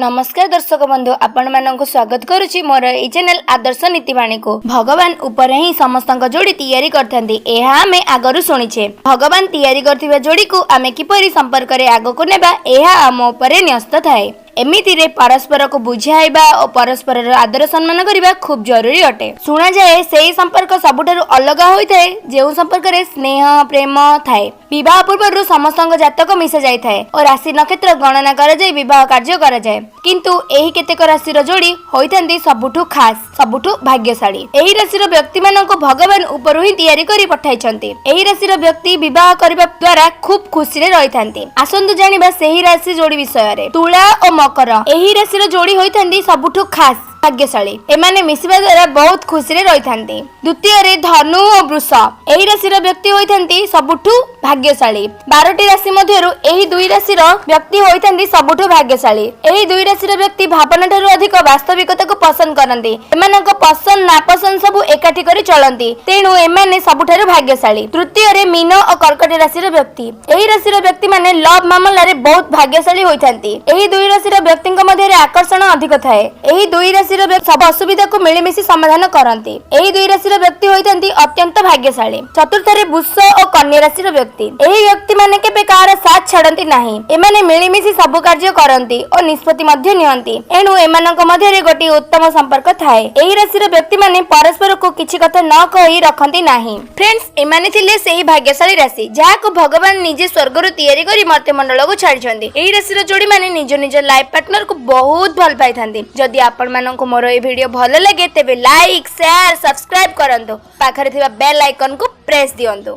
ନମସ୍କାର ଦର୍ଶକ ବନ୍ଧୁ, ଆପଣମାନଙ୍କୁ ସ୍ୱାଗତ କରୁଛି ମୋର ଏଇ ଚ୍ୟାନେଲ ଆଦର୍ଶ ନୀତିବାଣୀକୁ। ଭଗବାନ ଉପରେ ହିଁ ସମସ୍ତଙ୍କ ଯୋଡ଼ି ତିଆରି କରିଥାନ୍ତି, ଏହା ଆମେ ଆଗରୁ ଶୁଣିଛେ। ଭଗବାନ ତିଆରି କରିଥିବା ଯୋଡ଼ିକୁ ଆମେ କିପରି ସମ୍ପର୍କରେ ଆଗକୁ ନେବା, ଏହା ଆମ ଉପରେ ନ୍ୟସ୍ତ ଥାଏ। ଏମିତିରେ ପରସ୍ପରକୁ ବୁଝାଇବା ଓ ପରସ୍ପରର ଆଦର ସମ୍ମାନ କରିବା ଖୁବ୍ ଜରୁରୀ ଅଟେ। ଶୁଣାଯାଏ, ସେହି ସମ୍ପର୍କ ସବୁଠାରୁ ଅଲଗା ହୋଇଥାଏ, ଯେଉଁ ସମ୍ପର୍କରେ ସ୍ନେହ ପ୍ରେମ ଥାଏ। ବିବାହ ପୂର୍ବରୁ ସମସ୍ତଙ୍କ ଜାତକ ମିଶା ଯାଇଥାଏ ଓ ରାଶି ନକ୍ଷତ୍ର ଗଣନା କରାଯାଇ ବିବାହ କାର୍ଯ୍ୟ କରାଯାଏ। କିନ୍ତୁ ଏହି କେତେକ ରାଶିର ଯୋଡ଼ି ହୋଇଥାନ୍ତି ସବୁଠୁ ଖାସ୍, ସବୁଠୁ ଭାଗ୍ୟଶାଳୀ। ଏହି ରାଶିର ବ୍ୟକ୍ତିମାନଙ୍କୁ ଭଗବାନ ଉପରୁ ହିଁ ତିଆରି କରି ପଠାଇଛନ୍ତି। ଏହି ରାଶିର ବ୍ୟକ୍ତି ବିବାହ କରିବା ଦ୍ୱାରା ଖୁବ୍ ଖୁସିରେ ରହିଥାନ୍ତି। ଆସନ୍ତୁ ଜାଣିବା ସେହି ରାଶି ଯୋଡ଼ି ବିଷୟରେ। ତୁଳା ଓ ମକର, ଏହି ରାଶିର ଯୋଡ଼ି ହୋଇଥାନ୍ତି ସବୁଠୁ ଖାସ୍, ଭାଗ୍ୟଶାଳୀ। ଏମାନେ ମିଶିବା ଦ୍ୱାରା ବହୁତ ଖୁସିରେ ରହିଥାନ୍ତି। ଦ୍ୱିତୀୟରେ ଧନୁ ଓ ବୃଷ, ଏହି ରାଶିର ବ୍ୟକ୍ତି ହୋଇଥାନ୍ତି ସବୁଠୁ ଭାଗ୍ୟଶାଳୀ। 12ଟି ରାଶି ମଧ୍ୟରୁ ଏହି ଦୁଇ ରାଶିର ବ୍ୟକ୍ତି ହୋଇଥାନ୍ତି ସବୁଠୁ ଭାଗ୍ୟଶାଳୀ। ଏହି ଦୁଇ ରାଶିର ବ୍ୟକ୍ତି ଭାବନା ଠାରୁ ଅଧିକ ବାସ୍ତବିକତାକୁ ପସନ୍ଦ କରନ୍ତି। ଏମାନଙ୍କ ପସନ୍ଦ ନାପସନ୍ଦ ସବୁ ଏକାଠି କରି ଚଳନ୍ତି, ତେଣୁ ଏମାନେ ସବୁଠାରୁ ଭାଗ୍ୟଶାଳୀ। ତୃତୀୟରେ ମୀନ ଓ କର୍କଟ ରାଶିର ବ୍ୟକ୍ତି। ଏହି ରାଶିର ବ୍ୟକ୍ତିମାନେ ଲଭ୍ ମାମଲାରେ ବହୁତ ଭାଗ୍ୟଶାଳୀ ହୋଇଥାନ୍ତି। ଏହି ଦୁଇ ରାଶିର ବ୍ୟକ୍ତିଙ୍କ ମଧ୍ୟରେ ଆକର୍ଷଣ ଅଧିକ ଥାଏ। ଏହି ଦୁଇ ରାଶିର ସବୁ ଅସୁବିଧାକୁ ମିଳିମିଶି ସମାଧାନ କରନ୍ତି। ଏହି ଦୁଇ ରାଶିର ବ୍ୟକ୍ତି ହୋଇଥାନ୍ତି ଅତ୍ୟନ୍ତ ଭାଗ୍ୟଶାଳୀ। ଚତୁର୍ଥରେ ବୃଷ ଓ କନ୍ୟା ରାଶିର ବ୍ୟକ୍ତି। ଏହି ବ୍ୟକ୍ତିମାନେ କେବେ କାହାର ସାଥ ଛାଡନ୍ତି ନାହିଁ। ଏମାନେ ମିଳିମିଶି ସବୁ କାର୍ଯ୍ୟ କରନ୍ତି ଓ ନିଷ୍ପତ୍ତି ମଧ୍ୟ ନିଅନ୍ତି। ଏଣୁ ଏମାନଙ୍କ ମଧ୍ୟରେ ଗୋଟିଏ ଉତ୍ତମ ସମ୍ପର୍କ ଥାଏ। ଏହି ରାଶିର ବ୍ୟକ୍ତିମାନେ ପରସ୍ପରକୁ କିଛି କଥା ନ କହି ରଖନ୍ତି ନାହିଁ। ଫ୍ରେଣ୍ଡସ୍, ଏମାନେ ଥିଲେ ସେହି ଭାଗ୍ୟଶାଳୀ ରାଶି, ଯାହାକୁ ଭଗବାନ ନିଜେ ସ୍ୱର୍ଗରୁ ତିଆରି କରି ମର୍ତ୍ତ୍ୟମଣ୍ଡଳକୁ ଛାଡ଼ିଛନ୍ତି। ଏହି ରାଶିର ଯୋଡ଼ିମାନେ ନିଜ ନିଜ ଲାଇଫ ପାର୍ଟନରକୁ ବହୁତ ଭଲ ପାଇଥାନ୍ତି। ଯଦି ଆପଣମାନଙ୍କୁ ମୋର ଏହି ଭିଡ଼ିଓ ଭଲ ଲାଗେ, ତେବେ ଲାଇକ୍, ସେୟାର, ସବସ୍କ୍ରାଇବ କରନ୍ତୁ। ପାଖରେ ଥିବା ବେଲ୍ ଆଇକନକୁ ପ୍ରେସ୍ ଦିଅନ୍ତୁ।